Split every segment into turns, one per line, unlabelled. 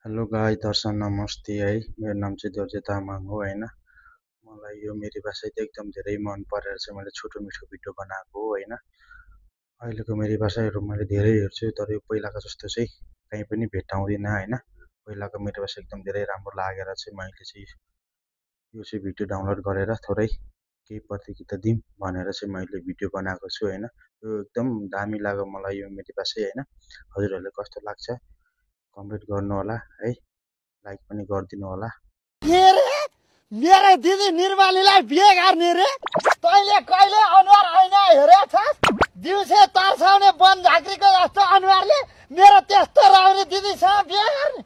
Hello गाई दर्शन नमस्ते है। मेरो नाम चाहिँ दोर्जे तामाङ हो होइन। मलाई यो मेरी भाषा चाहिँ एकदम धेरै मन परेर चाहिँ मैले छोटो मिठो भिडियो बनाएको हो होइन। अहिलेको मेरी भाषाहरू मैले धेरै हेर्छु तर यो पहिलाको जस्तो चाहिँ कहीँ पनि भेट्टाउँदिनँ होइन। पहिलाको मेरी भाषा एकदम धेरै राम्रो लागेर चाहिँ मैले चाहिँ यो चाहिँ भिडियो डाउनलोड गरेर थोरै केही प्रतियोगिता दिउँ भनेर चाहिँ मैले भिडियो बनाएको छु होइन। यो एकदम दामी लाग्यो मलाई यो मेरी भाषा होइन। हजुरहरूले कस्तो लाग्छ कमेन्ट गर्नु होला है, लाइक पनि गरिदिनु होला।
के रे मेरो दिदी निर्मलीलाई बिहे गर्ने रे तैँले कहिले अनुहार ऐना हेरेछस्? दिउँसे तर्साउने वन झाँक्रीको जस्तो अनुहारले मेरो त्यस्तो राउने दिदीसँग बिहे गर्ने?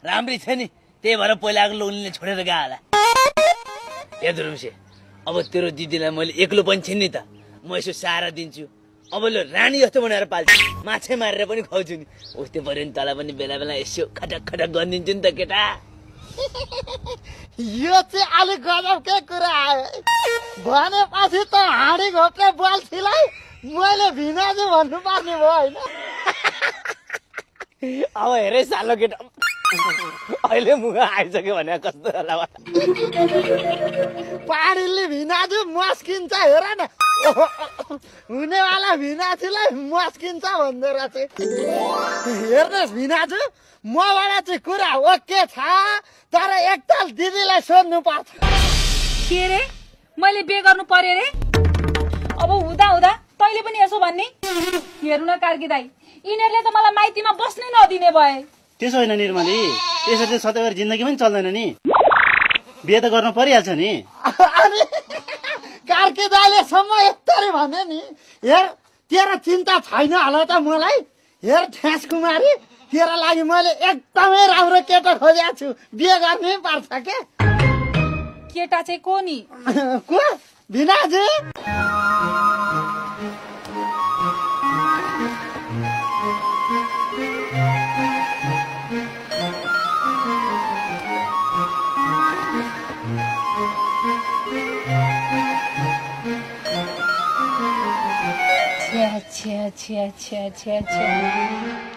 राम्रै छ नि, त्यही भएर पहिलाको लोनले छोडेर गयो होला। ए दुरुम्से, अब तेरो दिदीलाई मैले एक्लो पनि छिन् नि त, म यसो सहारा दिन्छु। अब लो रानी जस्तो बनाएर पाल्छु, माछे मारेर पनि खुवाउँछु नि। उस्तै पऱ्यो नि, तँलाई पनि बेला बेला यसो खटक खटक गरिदिन्छु नि त केटा।
यो चाहिँ अलिक गजबकै कुरा आयो भनेपछि त हाँडी घोप्ने बल्छीलाई मैले भिनाजु भन्नुपर्ने भयो होइन।
अब हेरे सालो केटा, अहिले मुख आइसक्यो भने कस्तो होला।
पाडीले भिनाजु मस्किन्छ हेर न, हुनेवाला भिनाजुलाई मस्किन्छ भन्दो रहेछ। हेर्नुहोस् भिनाजु, मबाट चाहिँ कुरा ओके छ तर एकताल दिदीलाई सोध्नु पर्छ।
के रे मैले बिहे गर्नु पर्यो रे? अब हुँदा हुँदा तैँले पनि यसो भन्ने? हेर्नु न कार्की दाई, यिनीहरूले त मलाई माइतीमा बस्नै नदिने भए।
त्यसो होइन निर्मली, त्यसो चाहिँ सधैँभरि जिन्दगी पनि चल्दैन नि, बिहे त गर्न परिहाल्छ नि।
अनि कार्की दाइले सम्म यस्तरी भने नि, हेर तेरो चिन्ता छैन होला त मलाई। हेर ठ्यास कुमारी, तेरो लागि मैले एकदमै राम्रो केटा खोजेको छु, बिहे गर्नै पर्छ के।
केटा चाहिँ को नि?
को? भिनाजु।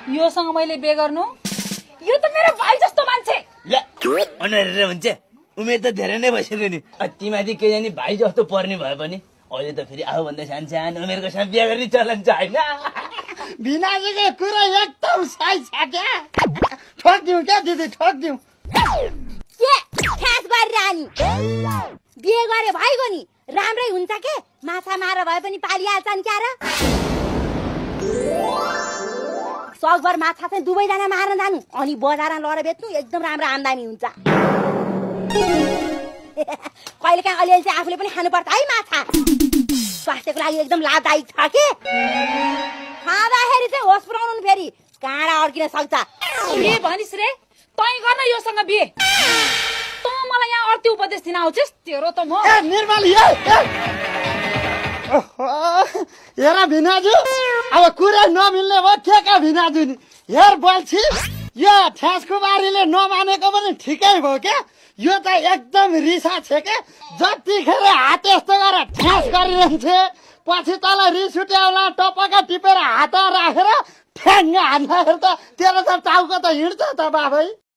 योसँग मैले बिहे गर्नु? यो त मेरो भाइ जस्तो मान्छे।
अनुहार हुन्छ, उमेर त धेरै नै भइसक्यो नि। तिमाथि के जाने भाइ जस्तो पर्ने भए पनि अहिले त फेरि आफूभन्दा सानो उमेरको साथ बिहा गर्ने चलन छ होइन।
भिनाजुको कुरा एकदम सही छ क्या। ठोकिदिउँ क्या दिदी, ठोकिदिउँ।
के खास गरिरहनी? बिहे गरे भइगयो नि, राम्रै हुन्छ के। माछा मार भए पनि पालिहाल्छन् क्या र। सकभर माछा चाहिँ दुवैजना मार्न जानु अनि बजारमा लडेर बेच्नु, एकदम राम्रो आम्दानी हुन्छ। कहिलेकाहीँ अलिअलि चाहिँ आफूले पनि खानुपर्छ है माछा, स्वास्थ्यको लागि एकदम लाभदायक छ के। खाँदाखेरि चाहिँ होस पुऱ्याउनु फेरि काँडा अड्किन सक्छ।
के भनिस् रे? तै गर्न योसँग बिहे? त मलाई यहाँ अर्थी उपदेश दिन आउँछस्? तेरो त म
निर्मली हेर भिनाजु, अब कुरा नमिल्ने भयो के का भिनाजु नि। हेर बल्छी, यो ठ्यास कुमारीले नमानेको पनि ठिकै भयो क्या। यो त एकदम रिसा छ क्या। जतिखेर हात यस्तो गरेर ठ्यास गरिरहन्छे, पछि तल रिस उठ्याउला टपक्क टिपेर हात राखेर ठ्याङ्ग हान्दाखेरि त तेरो त टाउको त हिँड्छ त बाबै।